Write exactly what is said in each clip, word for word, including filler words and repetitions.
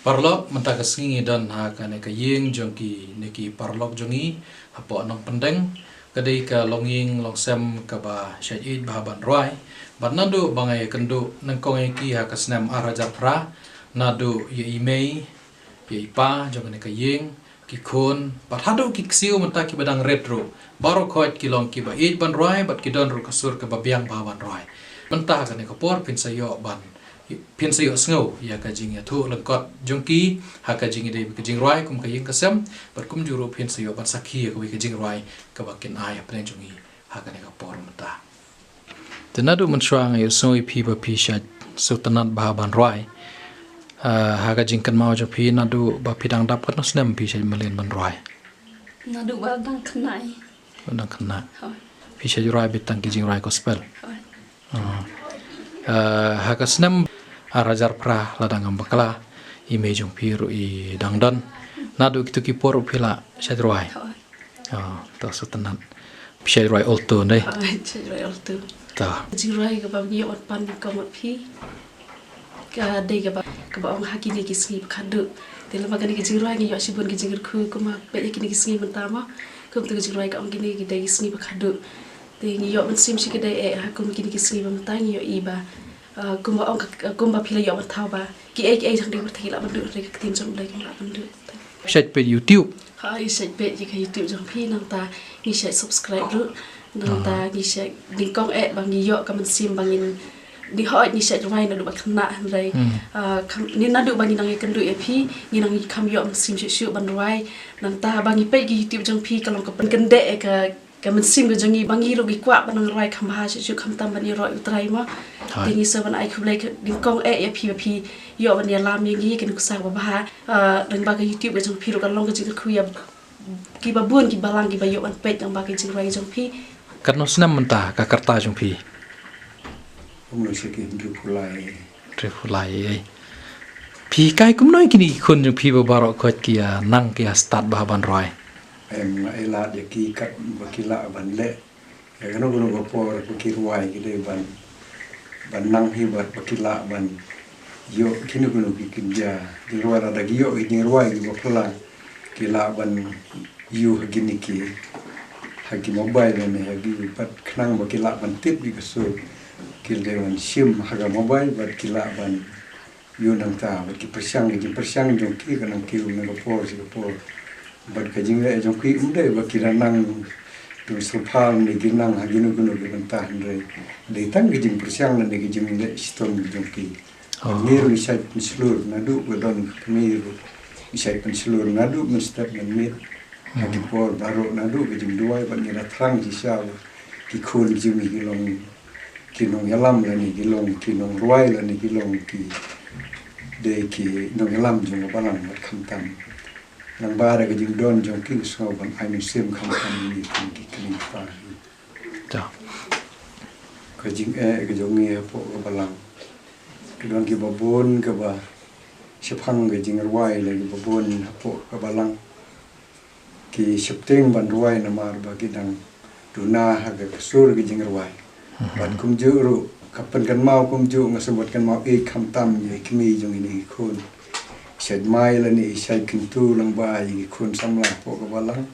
Paralok, mynta ka sngi ngi don ha kane ka ïing jong kine ki paralok jong ngi hapoh Nongpyndeng. Ka dei ka longïing longsem kaba shait ïeit bha ban rwai. Bad naduh ba nga ïakynduh nyngkong ïa ki ha ka snem ar hajar phra, naduh ïa i mei, ïa i pa jong kane ka ïing, ki khun, bad haduh ki ksiew mynta kiba dang rit ruh, baroh khoit ki long kiba ïeit ban rwai bad ki don ruh ka sur kaba biang bha ban rwai. Mynta ha kane ka por phin sa ïoh ban, phin sa ïohsngew ïa ka jingïathuh lyngkot jong ki ha ka jingïadei bad ka jingrwai kum ka ïing ka sem, bad kumjuh ruh phin sa ïoh ban sakhi ïa kawei ka jingrwai kaba kin ai hapdeng jong ngi ha kane ka por mynta. Te naduh mynshuwa nga ïohsngew ïa phi ba phi shait sngewtynnat bha ban rwai. Ah, ha ka jingkynmaw jong phi, naduh ba phi dang dap katno snem phi shait mlien ban rwai? Naduh ba dang khynnah. Ba dang khynnah. Hooid. Phi shait rwai beit tang ki jingrwai gospel. Hooid. Ah. Ah, ha ka snem ar hajar phra, lada ngam bakla, i mei jong phi ruh i dang don. Naduh kito ki por ruh phi la shait rwai. Hooid. Oh, to sngewtynnat. Phi shait rwai alto, ndei? Ah, shait rwai alto. To. Jingrwai kaba ngi ïoh ban pan nyngkong bad phi ka dei kaba, kaba ong ha kine ki sngi ba khatduh. Te lem bad kane ka jingrwai ngi ïoh shibun ki jingkyrkhu, kumba peit ïa kine ki sngi mynta mo. Kumta ka jingrwai ka ong kine ki dei ki sngi ba khatduh. Te ngi ïoh mynsiem shikatdei eh ha kum kine ki sngi ba mynta ngi ïohi ba, ah, kumba ong ka, kumba phi la ïoh ban thaw ba kiei kiei jong ka pyrthei ki lah ban duh, hynrei ka ktien jong U Blei kam lah ban duh. Shait peit YouTube. Ha, ngi shait peit ïa ka YouTube jong phi, nangta ngi shait subscribe ruh. Nangta ngi shait nyngkong eh ba ngi ïoh ka mynsiem ba ngin, ngi hooid ngi shait rwai naduh ba khynnah, hynrei, ah, kham, ngi naduh ba ngi nang ïakynduh ïa phi, ngi nang kham ïoh mynsiem shuh shuh ban rwai. Nangta ba ngi peit ka YouTube jong phi ka long ka pynkyndeh ïa ka, ka mynsiem ka jong ngi, ba ngi ruh ngi kwah ban nang rwai kham bha shuh shuh, khamtam ban ïaroh ïa U Trai mo. Hooid. Te ngi sa ban ai khublei ka nyngkong eh ïa phi ba phi ïoh ban ïalam ïa ngi ka nuksa ba bha. Ah, lyngba ka YouTube ka jong phi ruh ka long ka jingkyrkhu ïa kiba bun ki balang kiba ïoh ban peit lyngba ka jingrwai jong phi. Katno snem mynta ka rta jong phi? Kumno sha ki hynriewphew lai. Hynriewphew lai, eh. Phi hikai kumno ïa kine ki khun jong phi ba baroh khoit ki ïa nang ki ïa stad bha ban rwai? Em, nga ai lad ïa ki katba ki lah ban leh ïa kano kano ka por ba ki rwai, ki dei ban, ban nang hi bad ba ki lah ban ïoh kino kino ki kynja jingrwai. Lada ki ïoh ki jingrwai kiba phylla, ki lah ban ïoh ha kine ki, ha ki mobile ne ha ki, bad khnang ba ki lah ban tip ïa ka sur, ki dei ban shim ha ka mobile bad ki lah ban ïoh nangta, bad ki pyrshang, ki jingpyrshang jong ki ka nang kiew na ka por sha ka por. Bad ka jingleh jong ki ym dei ba ki da nang tu sngewbha ne ki nang ha kino kino ki bynta, hynrei dei tang ki jingpyrshang lane ki jingleh shitom jong ki. Oh. Ngi ruh ngi shait pynshlur naduh ba don kmie ruh, ngi shait pynshlur naduh mynstep mynmiet. Ha ki por baroh naduh ka jingduwai bad ngi la thrang shisha ba ki khun jong ngi ki long ki nongïalam lane ki long ki nongrwai lane ki long ki dei ki nongïalam jong ka balang bad khamtam. Nang ba da ka jingdon jong ki, ki sngew ban ai mynsiem khamtam ïa ki kmie ki kpa. To. Ka jingeh ka jong ngi hapoh ka balang, ki don kiba bun kiba shaphang ka jingrwai lane kiba bun hapoh ka balang. Ki sheptieng ban rwai namar ba ki dang duna ha ka sur ka jingrwai. Mhm. Bad kumjuh ruh ka pynkynmaw kumjuh, nga sngewbha ban kynmaw ïeit khamtam ïa i kmie jong ine i khun. Shait mai lane i shait kyntu lyngba ïa ki khun samla hapoh ka balang.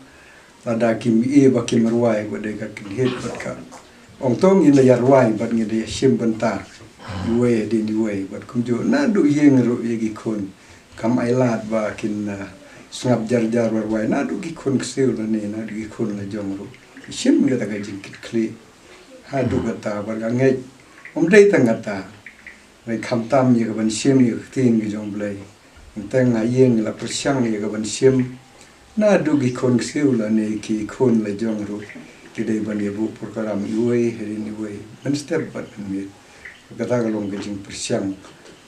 Lada kim ïohi ba kim rwai, ba dei ka kynhit bad ka ong to ngin la ïa rwai bad ngin la ïa shim bynta iwei hadien iwei, bad kumjuh naduh ïing ruh ïa ki khun kam ai lad ba kin, ah, sngap jar jar ba rwai, naduh ki khun ksiew lane naduh ki khun la jong ruh. Shim kata ka jingkitkhlieh haduh kata, bad ka ngeit ym dei tang kata, hynrei khamtam ïa ka ban shim ïa ka ktien ka jong U Blei. Teng ha ïing la pyrshang ïa ka ban shim. Naduh ki khun ksiew lane ki khun la jong ruh, ki dei ban ïa buh program iwei hadien iwei, mynstep bad mynmiet. Kata ka long ka jingpyrshang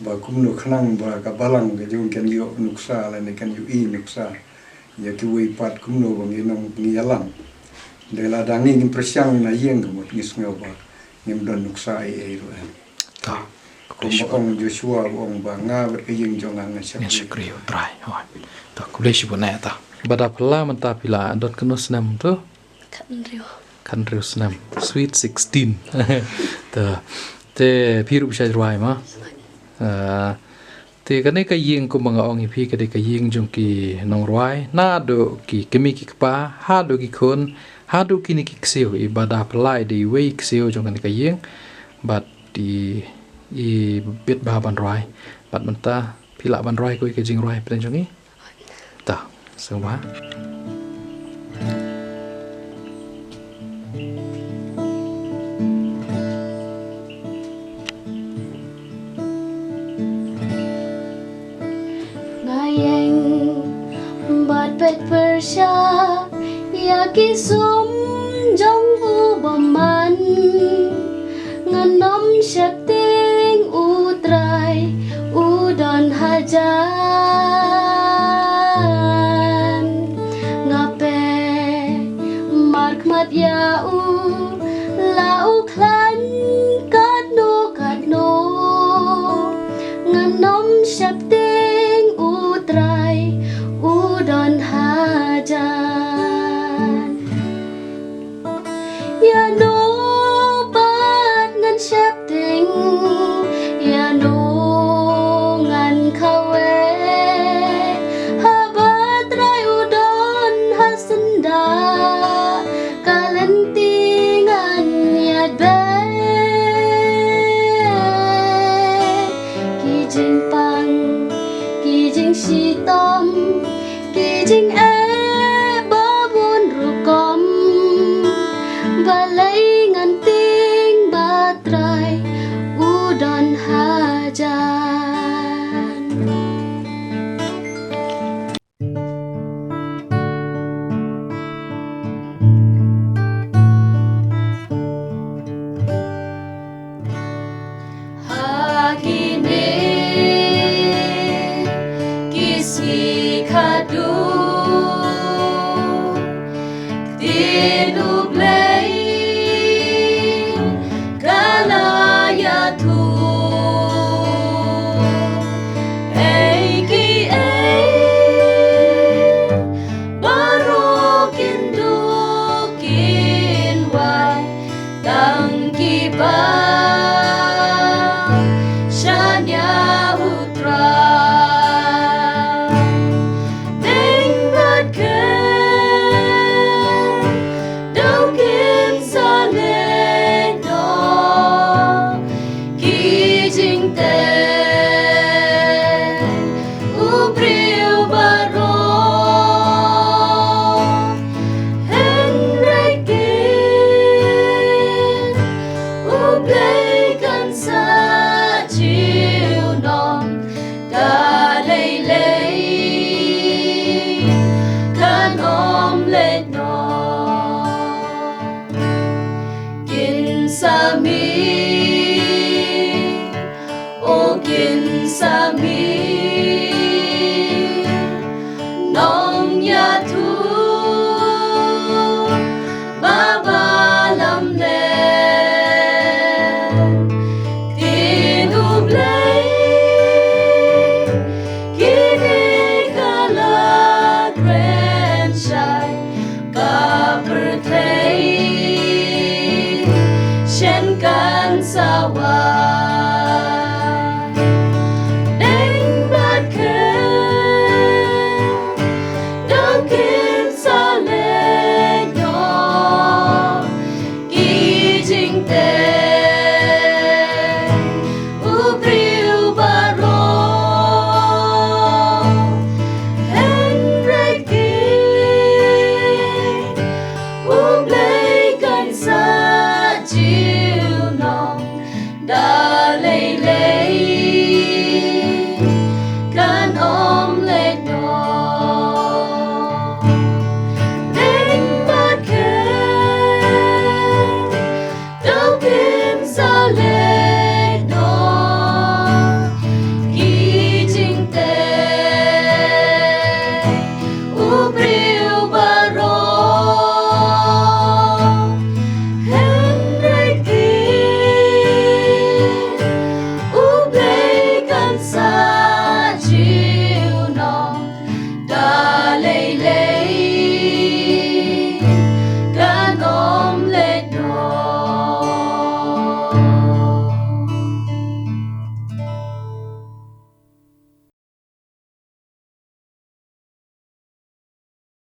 ba kumno khnang ba ka balang ka jong kan ïoh nuksa lane kan ïohi nuksa ïa kiwei pat kumno ba ngi nang ngi ïalam. Dei lada ngi ngim pyrshang na ïing ka mut ngi sngew ba ngim don nuksa ei ei ruh em. Ta. Kumba ong Joshua, ba ong ba nga bad ka ïing jong nga ngan shakri. Ngan shakri ïa U Trai. Oh. Ta, khublei shibun eh ta. Bad da phi la mynta phi la don katno snem to? Khathynriew. Khathynriew snem. Sweet sixteen. Ta. Te phi ruh phi shait rwai ma? Ah, Te kane ka ïing kumba nga ong ïa phi ka dei ka ïing jong ki nongrwai, naduh ki kmie ki kpa haduh ki khun, haduh kine ki ksiew, i Bada Pla i dei iwei i ksiew jong kane ka ïing. Bad i, i bit bha ban rwai. Bad mynta phi lah ban rwai kawei ka jingrwai hapdeng jong ngi. Ta, sngewbha. Nga ïeng bad peit pyrshah ïa ki sum jong u bymman. Ngan ym sheptieng, U Trai u don hajan. Nga peit markhmat ïa u, la u khlaiñ katno katno. Ngan ym sheptieng, U Trai u don hajan. Ïano pat ngan sheptieng, ïano ngan khawoit, haba Trai u don ha syndah, ka lynti ngan ïaid beit. Ki jingpang, ki jingshitom, ki jingeh babun rukom, balei ngan tieng ba Trai u don hajan. Ha kine ki sngi khatduh